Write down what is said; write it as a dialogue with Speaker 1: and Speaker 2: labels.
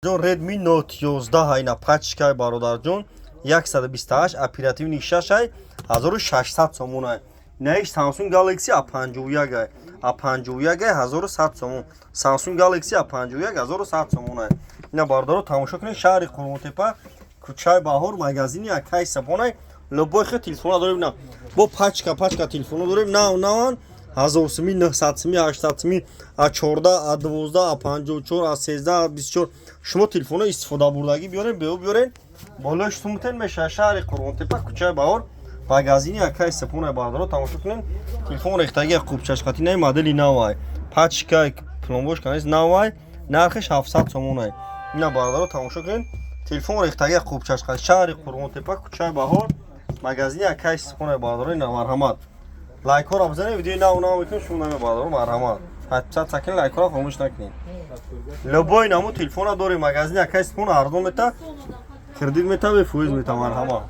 Speaker 1: Ҷон, Redmi Note 11 айна, пачкай, бародарҷон, 128, оперативный 6 ай, 1600 сомон ай. Наиш Samsung Galaxy A51 ай. A51 ай, 1100 сомон. Samsung Galaxy A51 1100 сомон ай. Ина, бародаро, тамошо кунед, шаҳри Қурғонтепа, кӯчаи Баҳор, магазини Акай Сапон ай. Любой хел телефона дорем, на. Бо пачка пачка телефоно дорем, нав наван, 1000 сими, 900 сими, 800 сими, А14, А12, А54, А13, А24. Шумо телефоно истифодабурдагӣ биёрен, бео биёрен, болои сумтен мешавад. Шаҳри Қурғонтепа, кӯчаи Баҳор, магазини Акай Сапон, бародаро, тамошо кунед. Телефон рехтаги, қубчашқати наи, модели навай, пачка, пломбош канис, навай, нархиш 700 сомонай. Ина, бародаро, тамошо кунед, телефон рехтаги, қубчашқати. Шаҳри Қурғонтепа, кӯчаи Баҳор, магазини Акай Сапон, бародаро. Ина, марҳамат, лайкҳоро бизанед, видеои нав нав мекунем. Шумо наме, бародаро, марҳамат, подписаться кунед, лайкҳоро фаромӯш накунед. Любой наму телефона дорем, магазини Акай Сапон арзон мета, кредит мета, бефоиз мета, марҳамат.